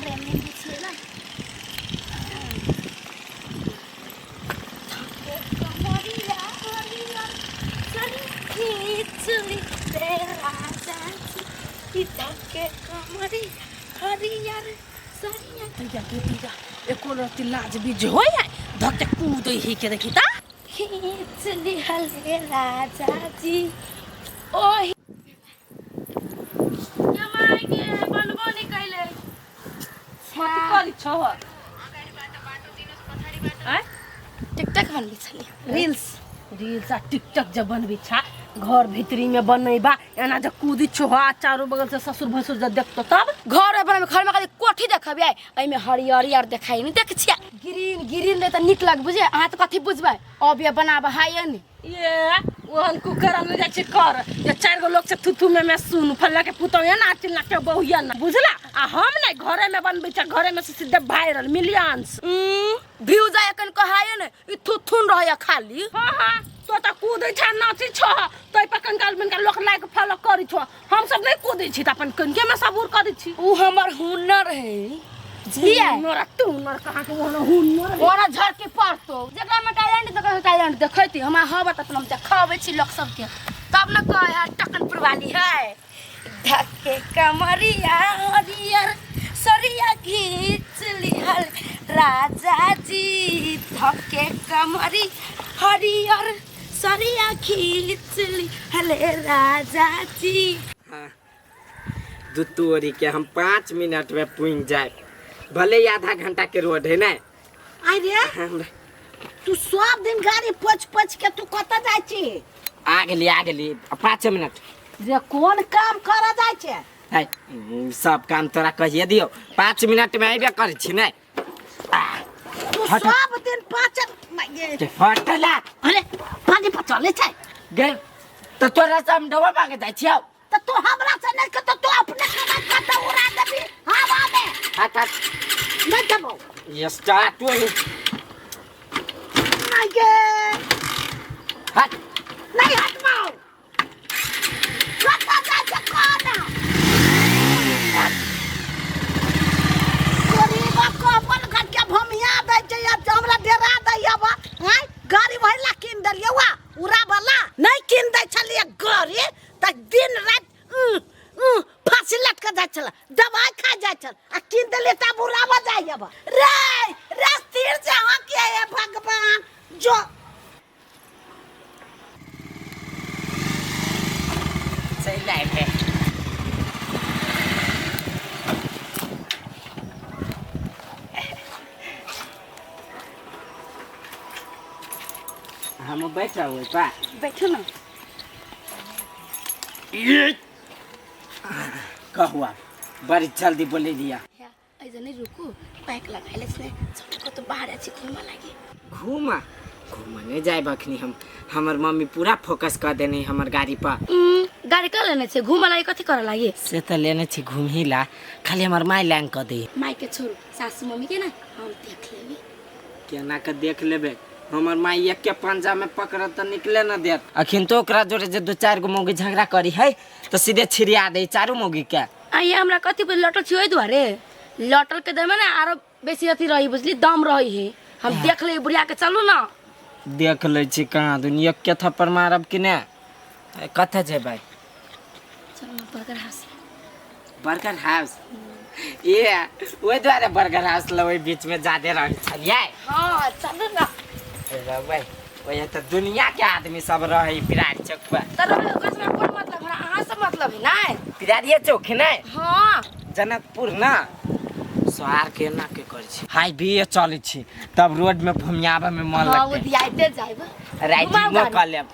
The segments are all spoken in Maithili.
प्रेम नहि बुझिए ने। एको रत्ती लाज बीज होइ है धक कूदै है के देखी ता खींच लिहले राजा जी ओही माय के बनबो नहीं कैले। कथी करी छौ? आँय? टिकटक बनबै छलियै। रील्स रील्स आ टिकटक जब बनबै छा, घर भीतरी में बनैबा, एना जब कूदी छो आ चारू बगल से ससुर भसुर जब देखतो तब। घर में बनबै, घर में खाली कोठी देखबै, एहिमे हरियरी आर देखाइ नहि देख छियै। ग्रीन ग्रीन रहे तऽ नीक लग बुझे। अहाँ तऽ कथी बुझबै, अब ये बनाबऽ हाय ने। ये ओहन कुकर हम जाइ छी कर जे चारि गो लोक से थुथू में में सुन फल्ला के पुतौह ना चिल्ला के बहुया ना बुझला। आ हम नहीं घरे में बनबै छै, घरे में से सीधे वायरल मिलियंस व्यूज आय कन कहाय ने, ई थुथुन रहैया खाली। हाँ हाँ, तो त कूदै छ नाचै छ, तै पर कनकाल बनका लोक लाइक फॉलो करै छ। हम सब नहीं कूदै छी त अपन कनके में सबूर करै छी। उ हमर हुनर है, बुझलियै? हुनर आ तू हुनर कहाँ के ओहन हुनर है? ओना झड़की पड़तो जेकरा में टैलेंट देखै, टैलेंट देखैती हमरा हब त अपन हम देखाबै छी लोक सबके, तब न कहै है टकनपुर वाली है। धक्के कमरिया हरियर सरिया घीच लिहल राजा जी, धक्के कमरी हरियर सरिया घीच लिहल राजा जी। हाँ, दू तोरी के हम 5 मिनट में पुंज जाए, भले ही आधा घंटा के रोड है ना। आइ रे, तू सब दिन गाड़ी पोछ पोछ के तू कतऽ जाइ छी? आ गेली, आ गेली, 5 मिनट। रे कोन काम करऽ जाइ छै? है, सब काम तोरा कहिए दियो, 5 मिनट में अबे करै छी ने। तू हट। सब दिन 5 ये हटला। अरे पानी पर चले छै। गे तो तोरा से हम डबा मांगे जाइ छियौ। तऽ तू हमरा से नहीं के, तऽ तू अपने कमाई कतऽ उड़ा देबी हवा में? हट हट। नहीं देबौ। ये स्टार्ट हो। नहीं गे। हट। नहीं हटबाऊ। कतऽ जाइ छै कोना? गरीबक अपन घर के भमिया दै छै आ हमरा डेरा दै अब। आँय, गाड़ी भरि ला कीन देलियै वा उड़ा वाला नहीं कीन दै छलियै गाड़ी तऽ दिन राति फांसी लटक जाइ छल, दवाई खा जाइ छल, आ कीन देलियै तब उड़ाबऽ जाइ अब। रे रे स्थिर से हाँ के हे भगवान जो चलि आयब। हम बैठब ओहि पर। बैठू ना। कहुआ बड़ी जल्दी बोले दिया। ऐसे नहीं रुकू, बाइक लगाइले छलै चलू कतौ बाहर अछि घूमऽ लागी। घूमा घूमऽ नहीं जाए अखनी हम, हमर मम्मी पूरा फोकस कर देने हमर गाड़ी पर। गाड़ी कहाँ लेने छै घूमऽ लागी, कथी करऽ लागी? से तऽ लेने छी घूमही ला, खाली हमर माय लैंग कऽ दे। माय के छोड़ू, सासू मम्मी के ना हम देख लेबी। केना के देख लेबे? हमर माय एक के पंजा में पकड़त तऽ निकले न देत। अखन तो ओकरा जोड़े जे 2-4 गो मौगी झगड़ा करी है तऽ सीधे छिड़िया दे चारू मौगी के। आइए हमरा कथी पर लटल छी ओहि दुआरे, लटल के देमे ने आरो बेसी अथी रही बुझली, दम रही है। हम देख ले बुढ़िया के, चलू ना। देख लै छी कहाँ दुन एक के थप्पड़ मारब कि ने। कतऽ जेबै? चलू ना बर्गर हाउस। Burger house? ए ओहि दुआरे बर्गर हाउस ल ओहि बीच में जादे रहै छलियै। हाँ चलू ना। रहबै ओहि तऽ दुनिया के आदमी सब रहै पिरार चौक पर। तऽ रहबै ओकरा से कोन मतलब, हमरा अहाँ से मतलब है ना। पिरारिये चौक है ना? हाँ। जनकपुर ना सोहार के ना के करै छी, हाईवे चलै छी तब रोड में घुमियाबे में मन हाँ, वो लगतै। दियाइते जाइब। राइटिंगो घुमाउ कऽ लेब।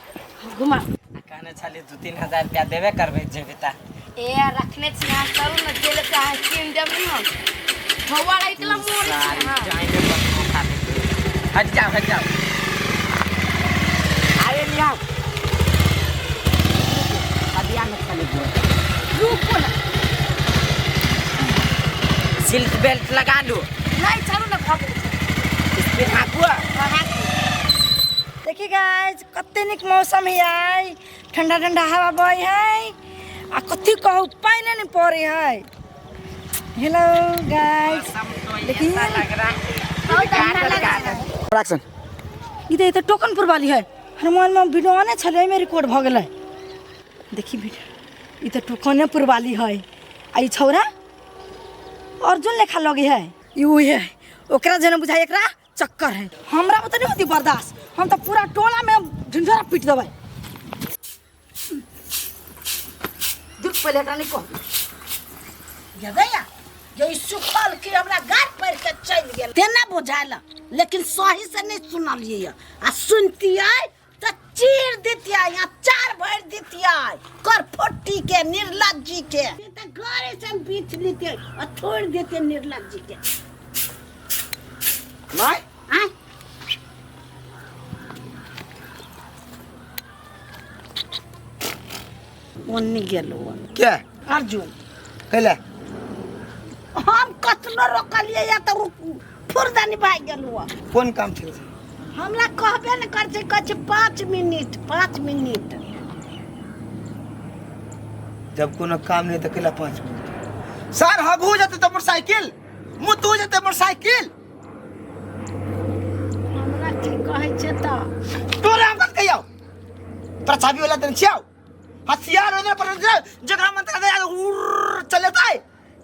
घुमा। आ कहने छलियै 2-3 हजार रुपया देबे करबै जेबै तऽ। ए रखने छी अहाँ, चलू ने जे लेते अहाँ कीन देब ने हम। हौवा राखि ला मोर छी सारी अहाँ। जाइमे बदबू खा देतै। हट जाओ हट जाओ। आरे लिया। अदिया में चले गए। रुको ना। सीट बेल्ट लगा लो। नहीं चलू ना भऽ गेल। स्पीड हाँकू। हाँ, हाँकू। देखी गाइस कते नीक मौसम है आइ, ठंडा ठंडा हवा बहै है आ कथी कहू पानि नहि पड़ै है। हेलो गाइस, देखिए एक्शन। ई तऽ टोकनपुर वाली है। हमर मोबाइलमे वीडियो आने छलै, एहिमे रिकॉर्ड भऽ गेलै। देखी वीडियो, ई तऽ टोकनेपुर वाली है आ ई छौड़ा अर्जुन लेखा लगे है। ई उहे है, ओकरा जेना बुझाइ एकरा चक्कर है। हमरा तऽ नहीं होती बर्दाश्त, हम तऽ पूरा टोला में ढिंढोरा पीट देबै। दुख पहिले एकरा नहीं कह जगैया जे ई सुखल के हमरा गाड़ पड़ के चलि गेल तेना बुझायल, लेकिन सही से नहीं सुनलियै। आ सुनतियै तऽ चीर दितियै आ चार भरि दितियै करफोटी के निर्लज्जी के। तऽ गाड़ी से हम बीछ लितियै आ छोड़ि दितियै निर्लज्जी के। माय आँय ओन्नी गेलो। के? अर्जुन। कैला? हम कतनो रोकलियै या तऽ फुरदानी भागि गेलो। कोन काम छलै? हमरा कहबे ने करै छै, कहै छै 5 मिनट 5 मिनट। जब कोनो काम नहीं तऽ कैला 5 मिनट? सर हगू जेतै तऽ मोटरसाइकिल, मुतू जेतै मोटरसाइकिल। हमरा की कहै छै तऽ? तोरा हम कत कहियौ? तोरा चाबी वाला देने छियौ? हथियार ओने पर जकरा मन तकरा उड़ चलेतै।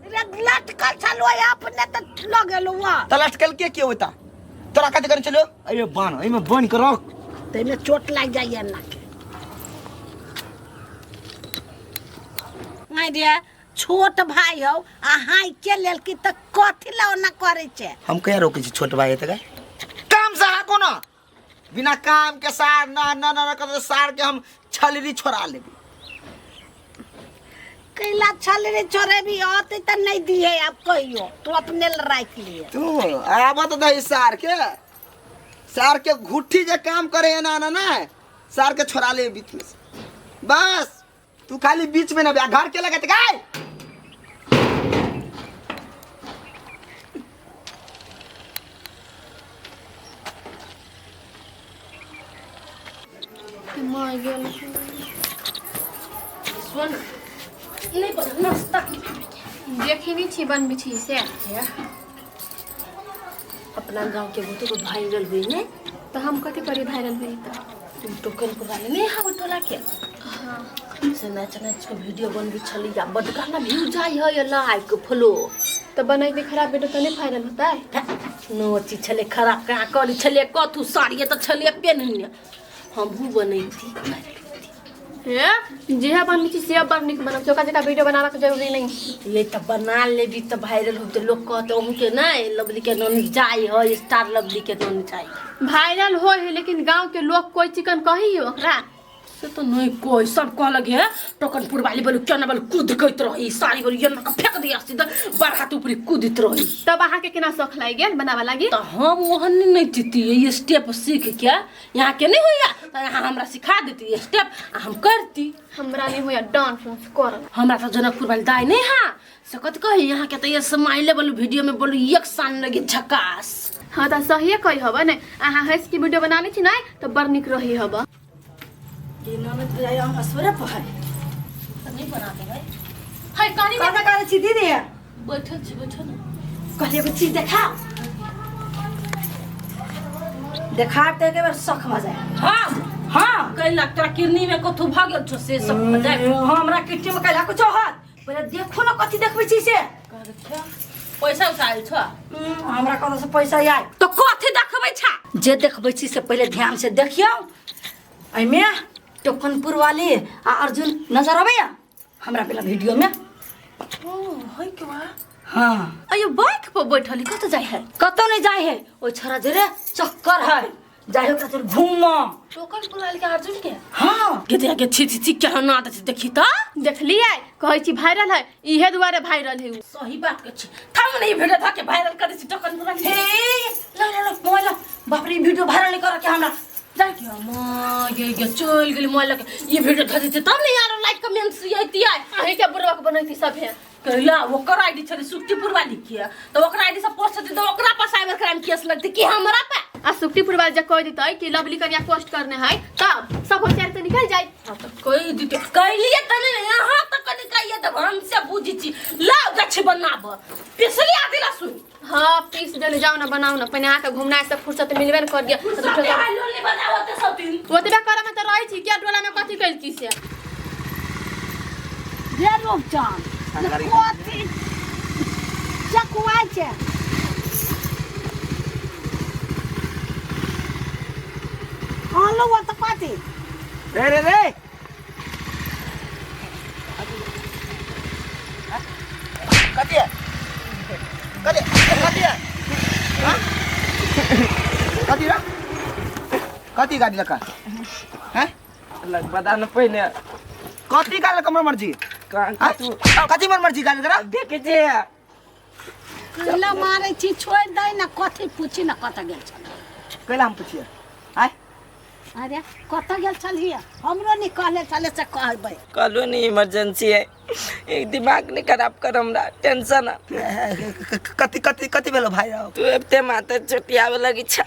रे लटकल छलो अपने तऽ लऽ गेलौ। तऽ लटकल के के होता? तोरा कथी करै छलो? अरे बान एहिमे बान्हि के रख, ताहिमे चोट लागि जाइए ना के। आँय रे छोट भाई हौ आ हाँके लेलकी तऽ कथी लए ओना करै छै? हम कहिया रोकै छी छोट भाई? तऽ काम से हा कोनो बिना काम के सार ना ना ना कर सार के हम छलरी छोड़ा लेबी। कैला छलरी छोड़ेबी? औते तऽ नहीं दिए अब कहियो, तू अपने ल राखि लिए। तू आबत दही सार के, सार के घुट्ठी जे काम करे है ना ना ना सार के छोड़ा ले बीच में से। बस तू खाली बीच में ना घर के लगत गाय। सुन नहीं पता नाश्ता देखी नहीं छी बनबै छी से। अपना गांव के बहुत वायरल हुई ने। तो हम कथी करी वायरल हुई तो? तुम टोकन पर वाले नहीं हाँ टोला के से नाच नाच के वीडियो बनबी छली या बड गाना व्यू जाय है या लाइक फॉलो। तो बनैते खराब वीडियो तो नहीं वायरल होता है? नोची छले खराब कहाँ करी छले कथू साड़ी तो छले पेनने हमहू बनैती। हे जेहा बनबै छी से बड़ नीक बनब, चोखा जका वीडियो बनाबऽ के जरूरी नहीं। ये तो बना लेबी तो वायरल हो तो लोग कहते अहूँ के नहीं लवली के नोनी जाय है, स्टार लवली के नोनी जाय। वायरल हो है लेकिन गांव के लोग कोई चिकन कही ओकरा से तो नहीं कोई, सब कहलक हे टोकनपुर वाली बोलू केना बोलू कूद गइत रही साड़ी बोलू ये का फेंक दिया सीधा बार हाथ ऊपर कूदित रही। तब अहाँ के केना शौक लागि गेल बनाबऽ लागी? तो हम ओहन नहीं जीती ये स्टेप सीख के यहाँ के नहीं होइया तो यहाँ हमरा सिखा देती ये स्टेप आ हम करती। हमरा नहीं होइया डांस उंस करल। हमरा तो जनकपुर वाली दाई नहीं हाँ से कथी कही यहाँ के तो ये समाइले बोलू वीडियो में बोलू एक साल लगी झकास। हाँ तो सहिए कही हब ने, अहाँ हंस के वीडियो बना लै छी नहीं तो बड़ नीक रही हब। हम असुरे पर है नहीं बना देबै है कनी कथा करै छी दीदी? बैठल छी बैठल। कहलियै एगो चीज देखा देखा तऽ एक बेर शख भऽ जाय। हाँ हाँ कैला तोरा किडनी में कथू भऽ गेल छौ से सब भऽ जाय। हमरा किडनी में कैला कुछो होत, पहिले देखो ना कथी देखबै छी से। पैसा उसा आयल छौ? हमरा कतऽ से पैसा आयल तो कथी देखबै छा? जे देखबै छी से पहिले ध्यान से देखियौ। एहिमे टोकनपुर वाली आ अर्जुन नजर अबैया हमरा पहला वीडियो में। ओ है के बा? हाँ अयो बाइक पर बैठल कतऽ जाय है? कतौ नहीं जाय है, ओ छोरा जे रे चक्कर है जाय है ओकरा घूम। टोकनपुर वाली के अर्जुन के? हाँ के दे के छी छी छी केहन आदत छै देखी त। देखलियै कहै छी वायरल है, इहे दुआरे वायरल है उ। सही बात के छी, थम नहीं वीडियो धके वायरल कर दै छी टोकनपुर वाली। हे ला ला ला मोबाइल ला, बाप रे वीडियो वायरल नहीं कर के हमरा जाय के मां गे गे चल गेली मोबाइल लके ई वीडियो धऽ दै छै तब ने यार लाइक कमेंट से अइती आय। अहीं के बुढ़वा के बनैती सब है। कैला ओकर आईडी छलै सुक्तिपुर वाली के, तऽ ओकर आईडी से पोस्ट हेतै तऽ ओकरा पर साइबर क्राइम केस लगतै कि हमरा पे? आ सुखटीपुर वाले जब कह देतै कि लवली कन्या पोस्ट करने है तब सब होशियार से निकल जाए। हाँ तऽ कहि दितै कैलिए तऽ नहि यहाँ तक कनि कहिए तऽ हम से बुझै छी लाउ जाइ छी बनाब पिसली आदि लहसुन। हाँ पीस देने जाओ ना बनाओ ना पहिने अहाँके घुमनाइ से फुर्सत मिलबे ने कर दिया। सबके हाल लोल नहीं बनावत सब दिन। ओतबे करऽ में तऽ रहै छी क्या टोला में कथी कैल की से रे रूपचंद कथी चकुआइ छै आनलहुँ हँ तऽ कथी रे रे रे कथी है कथी कथी है हाँ? कथी रे कथी गाड़ी लका हैं लग बता न पहिने कथी गाड़ी लका हमर मर्जी कहाँ हाँ? तू कथी मन मर्जी गाड़ी लका देखे छे कैला मारै छी छोड़ि दै ने कथी पूछी ने कतऽ गेल छल। कैला हम पूछिए आय। अरे कतऽ गेल छलियै हमरो नहीं कहले छले से कहबै। कहलो नहीं इमरजेंसी है एक दिमाग नहीं खराब कर हमरा टेंशन है। कथी कथी कथी भेलो भाई? तू एते माथे चोटियावे लगी छ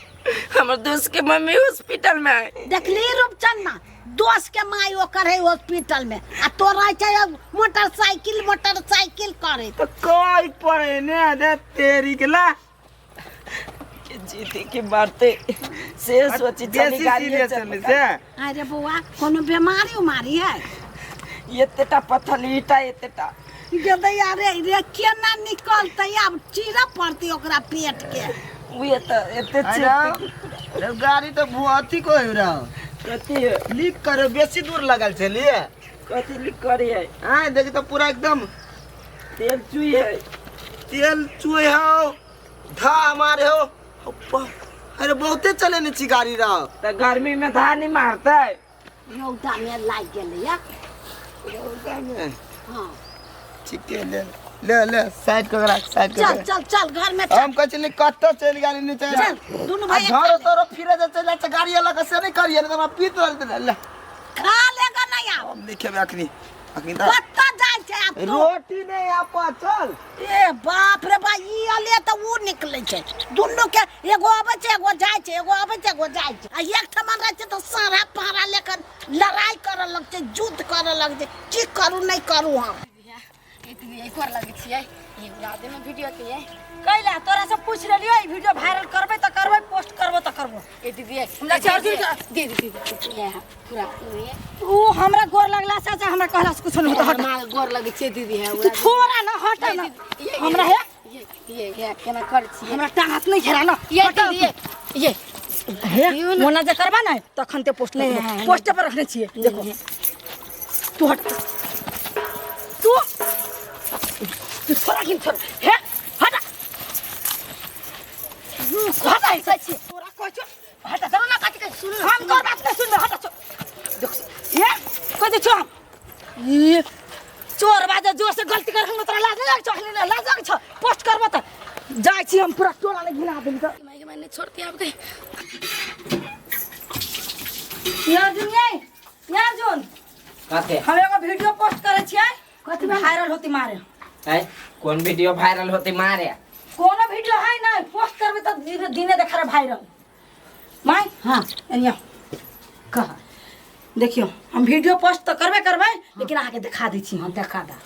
हमर दोस्त के मम्मी हॉस्पिटल में है। देखली रूपचंद ना दोस्त के माई ओकर है हॉस्पिटल में आ तोरा छै मोटरसाइकिल मोटरसाइकिल करे तो कोई पड़े ने दे तेरी के ला के जीते के मारते से सोची चली बेसी गाड़ी सीरियस चल चले से। अरे बौआ कोनो बीमारी उमारी है? एतेटा पत्थर ईटा एतेटा गेलै अरे रे केना निकलतै आब चीरा पड़तै ओकरा पेट के। उ एते एते अरे गाड़ी तो अथी को हो रहा कथी है? लीक करे बेसी दूर लगल छलिए कथी लीक करे है? हाँ देख तो पूरा एकदम तेल चुई है तेल चुई हो धा मारे हो अरे बहुते चले ने छी गाड़ी रहा त गर्मी में धा नहीं मारता है। रौदा में लाग गेलै या रौदा में हाँ ठीक है ले ले ले साइड कर राख साइड कर चल चल चल घर में चल। हम कहै छली कतऽ चलि गेली नहीं चल चल दुनू भाई झरो तोरो फिरे जे चलि जाइ छै गाड़ी अलग से नहीं करिए नहीं तऽ हमरा पीत रहल ले खा लेगा नहीं आप हम नहीं खेबै अखनी अखनी तऽ कतऽ जाइ छै आब तू? रोटी नहीं आप चल। ए बाप रे बा ई अले तऽ उ निकलै छै दुनू के एगो अबै छै एगो जाइ छै एगो अबै छै एगो जाइ छै आ एक ठमा रहै छै तऽ सारा पारा लेकर लड़ाई करऽ लगतै युद्ध करऽ लगतै की करू नहीं करू हम। कर लगे छियै ई उड़ा देमे वीडियो के ये कैला तोरा से पूछ लेलियो ई वीडियो वायरल करबै त करबै पोस्ट करबो त करबो। ए दीदी हमरा अर्जुन दीदी दीदी ये पूरा ये उ हमरा गोर लगला से से हमरा कहला से कुछ नहीं होता। हट हमरा गोर लगे छियै दीदी है तू थोड़ा ना हट ना हमरा है ये ये ये केना कर छियै हमरा टांग हाथ नहीं घेरा ना ये दीदी ये हे मोना जे करबा ना तखन ते पोस्ट नहीं पोस्ट पर रखने छियै देखो तू हट तू तू थोड़ा किन छोड़ हे हट हट ऐसे छी तोरा कहै छौ हट चलो ना काटी के सुन हम तोर बात नहीं सुनबै हट देख हे कह दे छौ ये चोर बाजे जोर से गलती कर हम तोरा लाज नहीं लागै छौ अखनी लाज लागै छौ पोस्ट करबो त जाइ छी हम पूरा टोला ने घिना देली त माई के मैंने छोड़ती आप के अर्जुन ये अर्जुन कथे हम एगो वीडियो पोस्ट करै छियै कथी वायरल होती मारे है कौन वीडियो वायरल होती मारे? कोनो वीडियो है ना पोस्ट करबे त दिने दिने देखा रे वायरल my. हाँ एनिया कह देखियो हम वीडियो पोस्ट त करबे करबै लेकिन अहाँ के देखा दै छी। हाँ देखा दा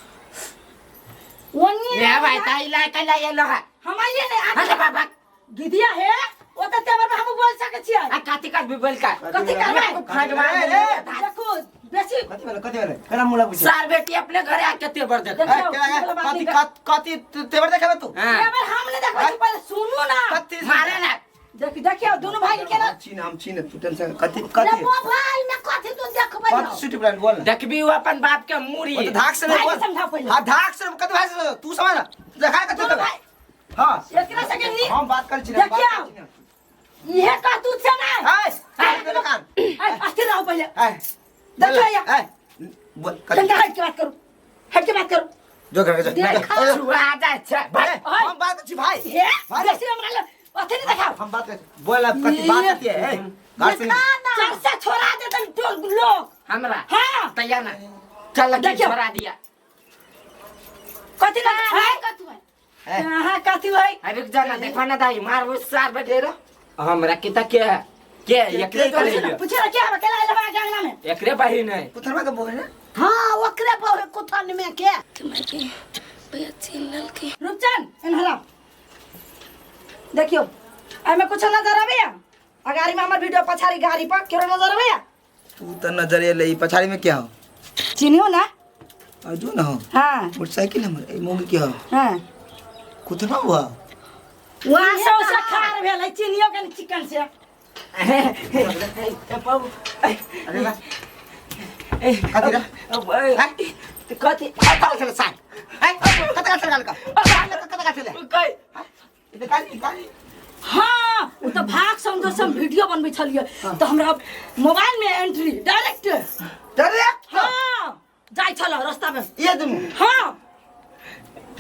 ओनी रे भाई ताई ला कैला ये लो है हम आइए नहीं अरे बाबा गिदिया है ओ त तेवर में हम बोल सके छियै। आ कथी कर भी बोल का कथी करबै फटवा रे देखो बेसी कथी भेलै कथी भेलै केना मुँह लगबै छै सार बेटी अपने घरे आके तेवर देख देखियौ, केना कथी कथी तेवर देखेबै तू? हां तेवर हम नहीं देखबै छी पहिले सुनू ना कथी मारे ना देख देखियौ दुनू भाई के केना छीन हम छीन तू टेंशन कथी रे कथी मोबाइल में कथी तू देखबै कथी सुटी ब्रांड बोल ना देखबी वो अपन बाप के मूरी ओ तो धाक से नहीं भाई बोल। के समझाओ पहिले। हां धाक से कथी भाई से तू समझ ना देखा कथी दुनू देबै भाई हां एकरा सके नी हम बात करै छी ना, बात देखियौ। करै छी ना। इहे कह तू छै ना ए ए कान ए अस्थिर रहो पहिले ए देखियौ या ए बोल कथी तनका हट के बात करू हट के बात करू जो घर जो देखा। छुआ जाय छै भाई हम बात करै छी भाई हे भाई। बेसी हमरा ले अथी नहीं देखाओ हम बात करै छी। बोल अब कथी बात कथी है ए घर से देखा ना चर्चा छोड़ा दे तन लोग। हमरा हाँ तैयार ना चल देखियौ। छोड़ा दिया कथी लग है कथी है हां कथी है अरे रुक जा ना देखो ना दाई मार वो सार बेटे रो हमरा के त के के एकरे पूछे ना, पूछे ना, क्या केला आइल बा अंगना में? एकरे बहिन है। कुथरमा के बोल ना। हाँ ओकरे बहु है कुथन में के। तुम्हारे भैया छीन ललके। रूपचंद एनहला देखियो एमे कुछ नजर आबैया? आ गाड़ी में हमर वीडियो पछाड़ी गाड़ी पर केरो नजर आबैया? तू तो नजर एले, ई पछाड़ी में क्या हो? चिन्हियो ना? अर्जुन हो। हाँ। मोटरसाइकिल हमर ई मोगी के हो। हाँ। कुथरमा हुआ? वहाँ से उसे खार भेल है, चिन्हियो के चिकन से। अरे बा कथी रे? कथी कता छले साल? हैं? कता छले गाल का? कता छले? कई इते काली काली। हाँ उ त भाग समझो से हम वीडियो बनबै छलियै त हमरा मोबाइल में एंट्री डायरेक्ट डायरेक्ट। हाँ जाइ छल रास्ता में ये दुनु। हाँ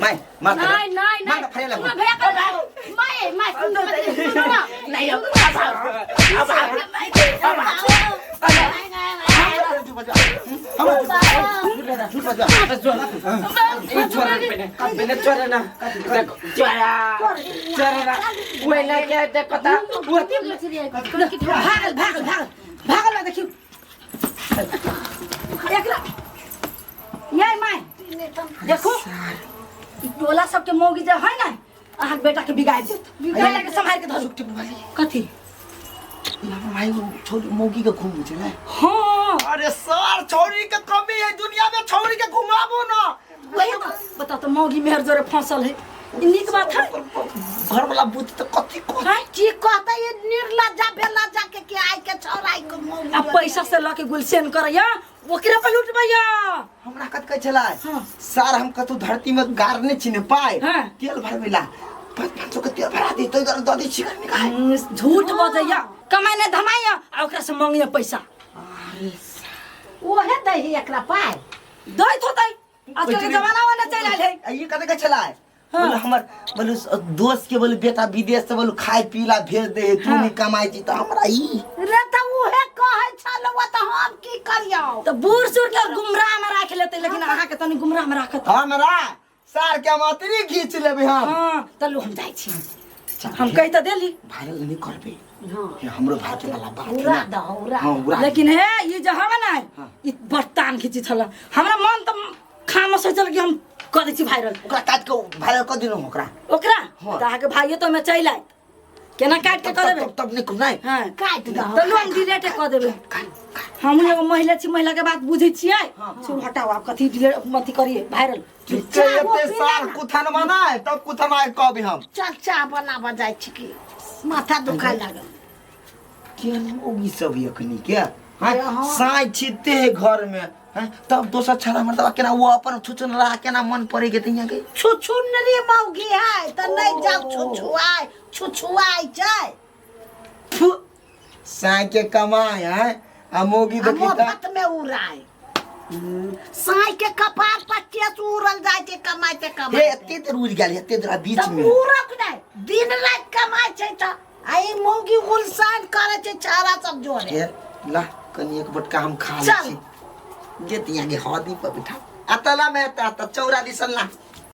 my मार नहीं नहीं मार नहीं फरेला। सुनो भैया का my my सुनो सुनो ना। नहीं अब अब अब चोरे ना देखो चोरा चोरा ना वो ना क्या देखो ता वो भागल भागल भागल भागल ना देखियो एकरा ये my देखो ई टोला सबके मौगी जे है ना अहाँ के बेटा के बिगाड़ देत। बिगाड़ के संभाल के धरू। कथी भाई छोरी मौगी के घूम छले। हाँ अरे सर छोरी के कमी है दुनिया में, छोरी के घुमाबो ना। वही तो बताओ तो मौगी मेहर जोरे फंसल है, ई नीक बात है? घर वाला बुझ त कथी कह हैं? की कहते ये निर्लज्जा बेलज्जा के के आई के छौराई के मौगी आ पैसा से लके गुलसेन करैया ओकरे पर लुटबैया। हमरा कत कहै छला हाँ। सर हम कतौ धरती में गारने छी ने पाय हाँ। तेल भरबैला 500 के तेल भरा दे तो इधर दऽ दै छी घर निकाल। झूठ बजैया कमाइ ने धमाइया आ ओकरा से मांगिया पैसा। ओहे दही एकरा पाय दैत होतै आजकल के जमाना ओने चलि आयल है। आ ई कते कहै छला? बोले हमर बोले दोस्त के बोले बेटा विदेश से बोले खाए पीला भेज दे तू नहीं कमाई छी त हमरा ई रे त उहे कहै छलौ त हम की करियौ? त बूढ़ सूढ़ के गुमराह में राख लेतै लेकिन अहाँ के तनी गुमराह में राखत। हमरा सार के मातरी घीच लेबै हम। हाँ त लू हम जाइ छी, हम कहि त देली वायरल नहीं करबे। हाँ हमरो भाई वाला बात उड़ा दहो उड़ा। हां उड़ा। लेकिन हे ई जे हवे ना ई बड़ तान खींची छल हमरा मन त खामस होइ छल कि हम कऽ दै छी वायरल। ओकरा काट के वायरल कर दिनु ओकरा। ओकरा हाँ। त अहाँके भाइयो त ओहिमे चलि आयत, केना काटि के कऽ देबै? तब तब नहीं नहीं हाँ काटि दहो। त लू हम डिलीट कऽ देबै। हमहूँ एगो महिला छी, महिला के बात बुझै छियै। छोड़ू हटाउ आब कथी डिलीट अथी करियै वायरल। ठीक छै एते साल कुथन मनाय तब कुथन आइ कहबी हम। चल चाह बनाबऽ जाइ छी की माथा दुखाय लागल। केहन मौगी सब अखनी के हाँ साँझ छिते है घर में हैं तब दोसर छड़ा मर्दबा केना वो अपन छुछुन रहा केना मन पड़े के तहिया के छुछुनरी मौगी है त नहीं जाओ छुछुआय छुछुआय छै। फु साँझ के कमाए हैं आ मौगी आ देखी त मोफत में उड़ाय साँझ के कपार पर केस उड़ल जाइ छै कमाइते हे कमाइते। एते देर उड़ गेल एते देर बीच तऽ में उड़क नहि दिन राति कमाइ छै त आ ई मौगी गुलसान करै छै छाड़ा सब जोरे। हे ला कनी एक बटका हम खा लै चल। छी। जे तिया के हदी पर बिठा आ तला में त चौरा दिसन ला।